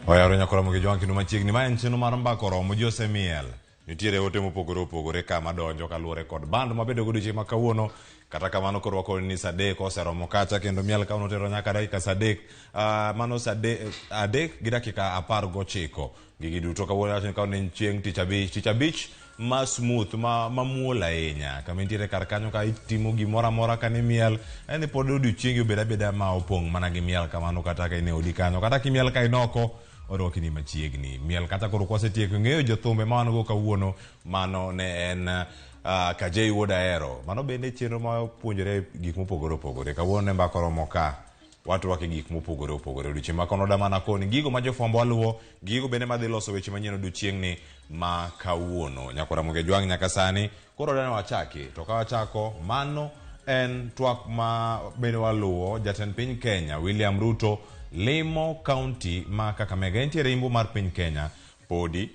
Oyawre nyakora mogi jwang' kendo machiegni ma en chenro mar mbaka oromo ji osemiel. Nitiere ote mopogore opogore ka madonjo kaluwore kod band mabedo godiochieng' ma kawuono. Kata kamano koro wakoni ni saa adek oseromo kacha kendo miel ka notero nyaka dakika saa adek. Mano saa adek gi dakika 19. Gigi duto kawuono wacho ni kawuono en chieng' tich abich. Tich abich ma smooth ma mamuol ahinya. Kama intiere kar kanyo ka itimo gimoro amora ka nimiel, en ni pod odiochiengi obed abeda ma opong' mana gi miel kamano kata ka in e odi kanyo. Kata kimiel ka in oko, orwaki ni machiegni. Miel kata koro kwasetieko ng'eyo jothumbe ma wan go kawuono, mano ne en Kajei Wuod Ahero. Mano bende chenro ma puonjore gik mopogore opogore. Kawuono ne mbaka oromo ka. Watwake gik mopogore opogore. Odiochieng' ma kono mana koni gigo ma jofwambo aluwo, gigo bende madhi loso weche manyien odiochieng'ni ma kawuono. Nyakwar Ramogi Ajwang' nyaka sani koro dane wachaki. To ka wachako, mano en twak ma bende waluwo. Jatend piny Kenya William Ruto limo kaunti ma Kakamega. Entiere imbo mar piny Kenya podi.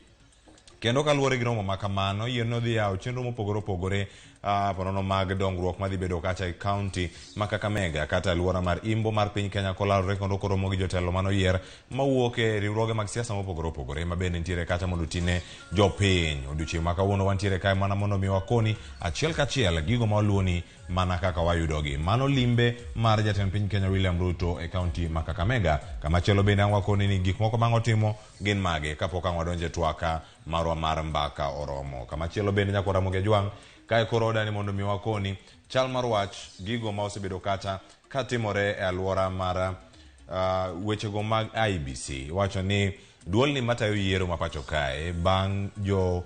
Kendo kaluwore gi romo ma kamano, yie nodhi yawo chenro mopogore opogore ponono mag dongruok madhi bedo kacha e kaunti ma Kakamega kata alwora mar Imbo mar piny Kenya kolalore kendo koromo gi jotelo manoyier mawuok e riwruoge mag siasa mopogore opogore ma bende nitiere kacha mondo otine jopiny. Odiochieng' ma kawuono wantiere kae mana mondo mi wakoni achiel kachiel gigo ma waluwoni mana kaka wayudogi. Mano limbe mar jatend piny Kenya William Ruto e kaunti ma Kakamega. Kamachielo bende ang' wakoni ni gik moko ma otimo gin mage kapok ang' wadonjo e twaka marwa mar mbaka oromo. Kamachielo bende nyakwar Ramogi Ajwang' kae koro odani mondo mi wakoni chal mar wach gigo ma osebedo kacha katimore e alwora mar wechego mag IEBC. Iwacho ni duolni matayo yiero ma pacho kae bang' jo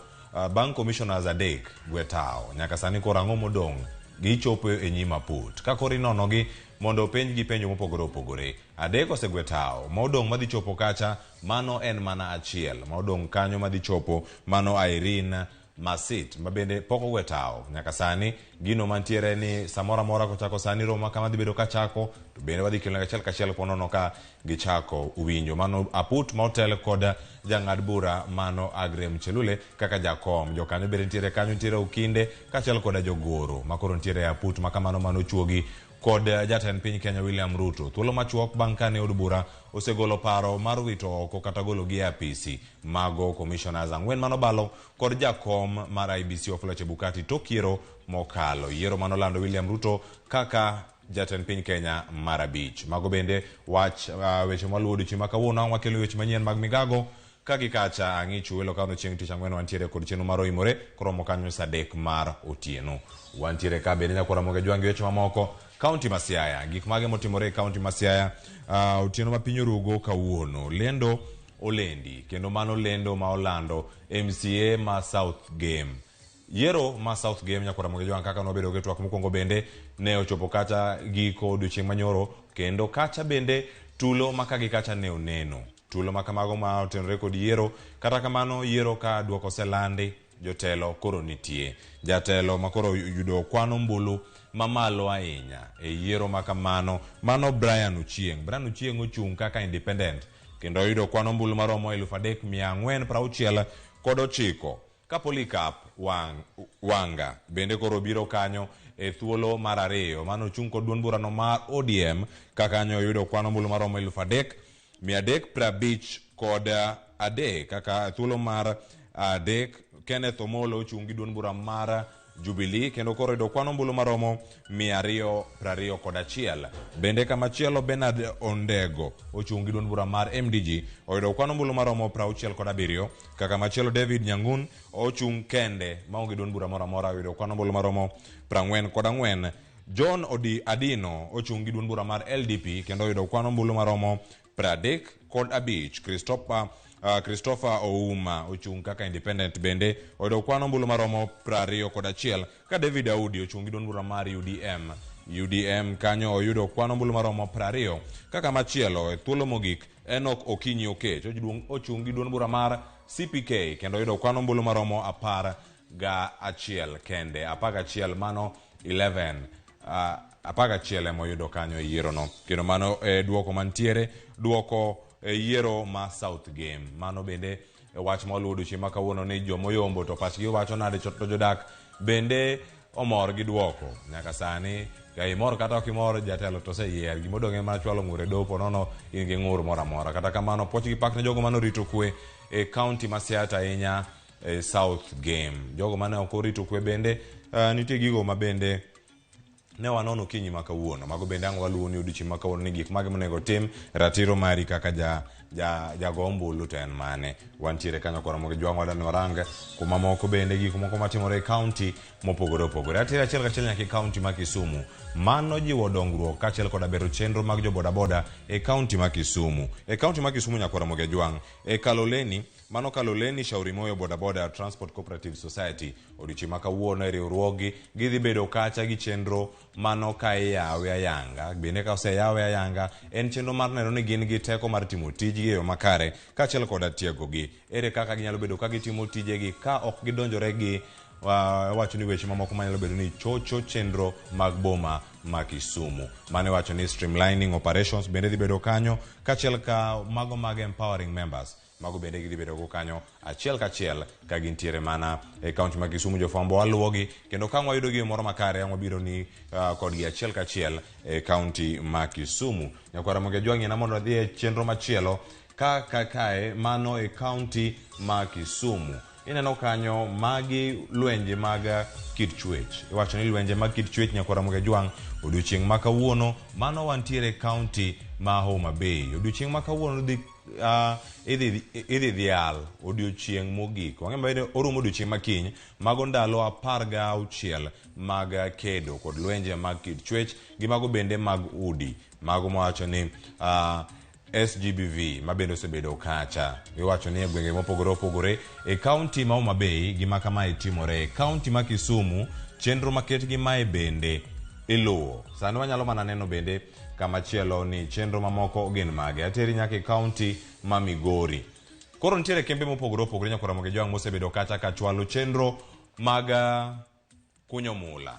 bang' commissioners adek gwe tawo nyaka sani koro ang'o modong' gichopo e nyim aput ka koro inonogi mondo openjgi penjo mopogore opogore. Adek osegwe tawo, ma odong' madhi chopo kacha mano en mana achiel. Ma odong' kanyo madhi chopo mano Irene Masit ma bende pok ogwe tawo nyaka sani. Gino mantiere ni samoro amora kochako sani romo kama dhi bedo kachako to bende wadhi kelo achiel kachiel kwanono ka gichako winjo. Mano aput ma otel kod jang'ad bura mano Aggrey Mchelule kaka jakom. Jokanyo bende nitiere kanyo, nitiere Okinde kaachiel koda jogoro ma koro nitiere e aput ma kamano mano chuogi kod jatend piny Kenya William Ruto. Thuolo machuok bang' kane od bura osegolo paro mar wito oko kata gologi e apisi mago commissioners ang'wen manobalo kod jakom mar IEBC Wafula Chebukati tok yiero mokalo. Yiero manolando William Ruto kaka jatend piny Kenya mar abich. Mago bende wach weche mwaluwo odiochieng' ma kawuono. Ang' wakelo weche manyien mag migago ka gi kacha ang'icho welo kawuono chieng' tich ang'wen wantiere kod chenro mar oimore koromo kanyo saa adek mar otieno. Wantiere ka bende nyakwar Ramogi Ajwang' gi weche mamoko. Kaunti ma Siaya, gik mage motimore e kaunti ma Siaya otieno ma piny orugo kawuono. Lendo olendi kendo mano lendo ma olando MCA ma South Gem. Yiero ma South Gem nyakwar Ramogi Ajwang' kaka nobedo gi twak mokwongo bende ne ochopo kacha giko odiochieng' manyoro kendo kacha bende tulo ma ka gi kacha ne oneno. Tulo ma kamago ma otenore kod yiero, kata kamano yiero ka duoko oselandi, jotelo koro nitie. Jatelo ma koro yudo kwan ombulu mamalo ahinya e yiero ma kamano, mano Brian Ochieng. Brian Ochieng ochung' kaka independent kendo oyudo kwan ombulu maromo 3469. Ka Polycarp Wanga bende koro biro kanyo e thuolo mar ariyo, mano ochung' kod duond burano mar ODM ka kanyo oyudo kwan ombulu maromo 3353 kaka thuolo mar adek. Kenneth Omolo ochung' gi duond bura mar Jubilee kendo koro oyudo kwan ombulu maromo 221. Bende kamachielo Bernard Ondego ochung' gi duond bura mar MDG oyudo kwan ombulu maromo 67. Kaka machielo David Nyangun ochung' kende maonge duond bura moro amora oyudo kwan ombulu maromo 44. John Odi Adino ochung' gi duond bura mar LDP kendo oyudo kwan ombulu maromo 35. Christopher Ouma ochung' kaka independent bende oyudo kwan ombulu maromo 21 ka David Audi ochung' gi duond bura mar UDM. UDM kanyo oyudo kwan ombulu maromo 20. Kaka machielo e thuolo mogik Enoch Okinyi Okech ochung' gi duond bura mar CPK kendo oyudo kwan ombulu maromo 11 kende. 11 mano 11. 11 ema oyudo kanyo e yierono. Kendo mano e duoko mantiere, duoko e yiero ma South Gem. Mano bende wach ma oluwo odiochieng' ma kawuono ni jomoyombo to pachgi wacho nade to jodak bende omor gi duoko. Nyaka sani Ka imor kata ok imor, jatelo to oseyier. Gima odong' en mana chwalo ng'ur e doho ponono in gi ng'ur moro amora. Kata kamano, puoch gi pak ne jogo mane orito kwe e kaunti ma Siaya ahinya e South Game. Jogo mane ok orito kwe bende nitie gigo ma bende ne wanono okinyi ma kawuono. Mago bende ang' waluwo ni odiochieng' ma kawuono ni gik mage monego tim, ratiro mari kaka ja ja jago ombulu to en mane. Wantiere kanyo koro gi jwang' wadani warang kuma moko bende gik moko matimore e kaunti mopogore opogore. Atero achiel kachiel nyaka e kaunti ma Kisumu. Mano jiwo dongruok kaachiel koda bero chenro mag jo bodaboda e kaunti ma Kisumu. E kaunti ma Kisumu nyaka Ramogi Ajwang'. E Kaloleni, mano Kaloleni Shauri Moyo Bodaboda Transport Cooperative Society. Odiochieng' ma kawuono e riwruoggi gidhi bedo kacha gi chenro mano ka iyawe ayanga. Bende ka oseyawe ayanga, en chenro mar neno ni gin gi teko mar timo tijgi e yo makare kaachiel koda tiegogi. Ere kaka ginyalo bedo ka gitimo tijegi ka ok gidonjore gi wacho ni weche mamoko manyalo bedo ni chocho chenro mag boma ma Kisumu. Mane wacho ni streamlining operations bende dhi bedo kanyo kaachiel ka mago mag empowering members. Mago bende gidhi bedo go kanyo achiel kachiel ka gintiere mana e kaunti ma Kisumu. Jofwambo waluwogi kendo ka wayudo gi moro makare ang' wabiro ni kodgi achiel kachiel e kaunti ma Kisumu. Nyakwar Ramogi Ajwang' yiena mondo adhi e chenro machielo ka kae mano e kaunti ma Kisumu. Ineno kanyo magi lwenje mag kit chwech. Iwacho ni lwenje mag kit chwech nyakwar Ramogi Ajwang' odiochieng' ma kawuono mano wantiere e kaunti ma Homa Bay. Odiochieng' ma kawuono dhi idhi dhial odiochieng' mogik. Wang'e maber orumo odiochieng' ma kiny, mago ndalo 16 mag kedo kod lwenje mag kit chwech gi mago bende mag udi. Mago mawacho ni SGBV ma bende osebedo kacha. Iwacho ni e gwenge mopogore opogore e kaunti ma Homa Bay gima kamae timore. E kaunti ma Kisumu chenro maket gi mae bende iluwo. Sani wanyalo mana neno bende kamachielo ni chenro mamoko gin mage. Ateri nyaka e kaunti ma Migori. Koro nitiere kembe mopogore opogore nyakwar Ramogi Ajwang' mosebedo kacha ka chwalo chenro mag kunyo mula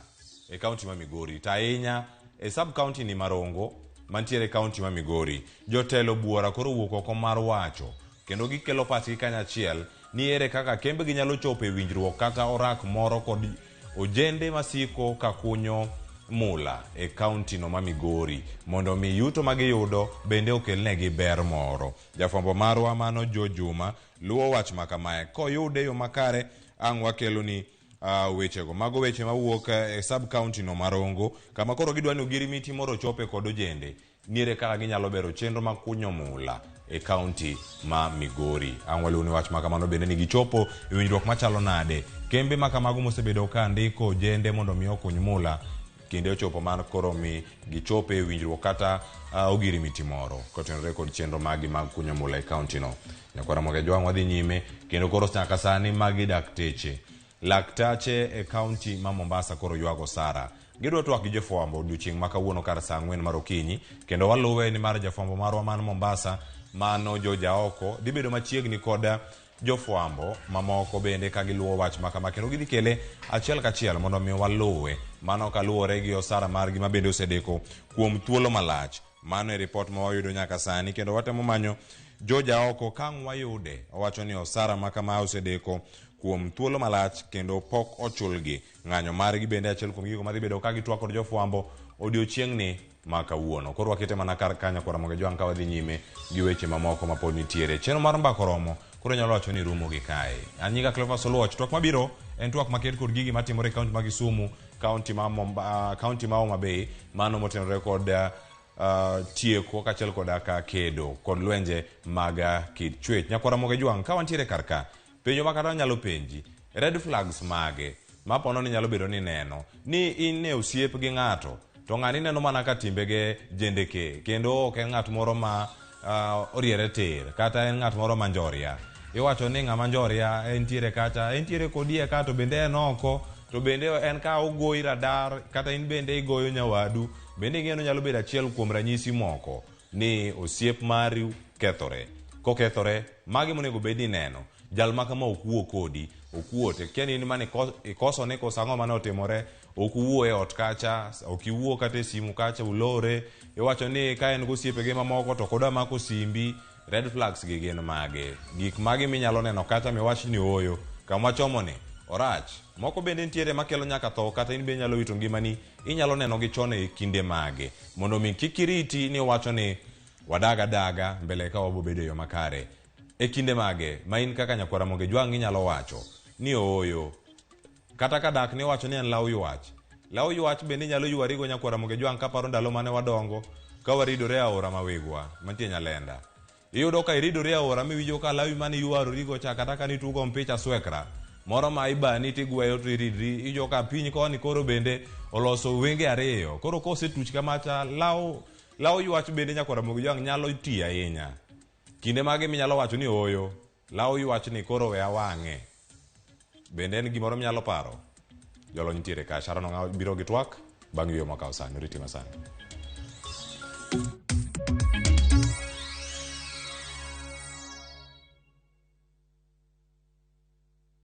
e kaunti ma Migori. To ahinya e sub county ni Marongo mantiere e kaunti ma Migori. Jotelo buora koro owuok oko mar wacho kendo gikelo pachgi kanyachiel ni ere kaka kembegi nyalo chopo e winjruok kata orak moro kod ojende masiko ka kunyo mula e kaunti no ma Migori mondo mi yuto ma giyudo bende okelnegi ber moro. Jafwambo marwa mano Joe Juma luwo wach ma kamae. Koyude e yo makare ang' wakeloni wechego. Mago weche mawuok e sub county no Marongo kama koro gidwa ni ogirimiti moro ochope kod ojende niere kaka ginyalo bero chenro mag kunyo mula e kaunti ma Migori. Ang' waluwo ni wach ma kamano bende ni gichopo e winjruok machalo nade. Kembe ma kamago mosebedo ka ndiko ojende mondo mi okuny mula kinde ochopo mar koro mi gichope e winjruok kata ogirimiti moro kotenore kod chenro magi mag kunyo mula e kaunti no. Nyakwar Ramogi Ajwang' wadhi nyime kendo koro nyaka sani magi dakteche. Laktache e kaunti ma Mombasa koro ywago Sara. Gidwa twak gi jofwambo odiochieng' ma kawuono kar saa 4 mar okinyi kendo waluwe ni mar jafwambo marwa man Mombasa mano George Aoko dhi bedo machiegni kod jofwambo mamoko bende ka giluwo wach ma kama kendo gidhi kele achiel kachiel mondo mi waluwe mano kaluwore gi osara margi ma bende osedeko kuom thuolo malach. Mano e ripot ma wayudo nyaka sani kendo watemo manyo George Aoko ka ang' wayude. Owacho ni osara ma kama osedeko kuom thuolo malach kendo pok ochulgi. Ng'anyo margi bende achiel kuom gigo madhi bedo ka gitwak kod jofwambo odiochieng'ni ma kawuono. Koro wakete mana kar kanyo kora Ramogi Ajwang' ka wadhi nyime gi weche mamoko ma pod nitiere. Chenro mar mbaka oromo, koro nyalo wacho ni rumo gi kae. An nyinga Cleophas Oluoch. Twak mabiro en twak maket kod gigi matimore e kaunti ma Kisumu, kaunti ma kaunti ma Homa Bay, mano motenore kod tieko kaachiel koda ka kedo kod lwenje mag kit chwech. Nyakwar Ramogi Ajwang' ka wantiere kar ka, penjo ma kata anyalo penji, red flags mage ma pono ni nyalo bedo ni neno ni in e osiep gi ng'ato to ng'ani neno mana ka timbege jendeke kendo ok en ng'at moro ma oriere tir kata en ng'at moro ma njoria. Iwacho ni ng'ama njoria entiere kacha, entiere kodi e ka to bende en oko to bende en ka ogoyi radar kata in bende igoyo nyawadu bende ing'eyo ni onyalo bedo achiel kuom ranyisi moko ni osiep mari kethore. Kokethore, magi monego bed ni ineno. Jal ma kama ok wuo kodi, ok wuo to kia ni in mane ikoso ne koso ang'o mane otimore, ok uwuo e ot kacha, ok iwuo kata e simu kacha, ulore, iwacho ni ka en gosiepege mamoko to ok odwa mako simbi. Red flags gi gin mage? Gik mage minyalo neno kacha miwach ni ooyo, kama wachomo ni Orach. Moko bende nitiere makelo nyaka tho kata in be inyalo wito ngimani, inyalo nenogi chon e kinde mage. Mondo mi kik iriti ni wacho ni wadag adaga mbele ka wabobedo e yo makare. E kinde mage ma in kaka nyakwar Ramogi Jwang' inyalo wacho ni ooyo kata ka dak ni wacho ni en law ywach. Law ywach bende inyalo ywarigo nyakwar Ramogi Jwang' kaparo ndalo mane wadongo ka waridore e aora mawegwa mantie Nyalenda. Iyudo ka iridori e aora miwinjo ka lawi mane iywarorigo cha kata ka nitugo mpich aswekra moro ma ibani tigweyo to iridri iwinjo ka piny koni koro bende oloso wenge ariyo koro kosetuch kamacha law law ywach bende nyakwar Ramogi Jwang' nyalo tiyo ahinya. Kinde mage minyalo wacho ni ooyo law ywach ni koro we awang'e. Bende en gimoro minyalo paro? Jolony nitiere ka. Sharon Ong'awo biro gi twak bang' yueyo mwakawo sani. Oriti masani.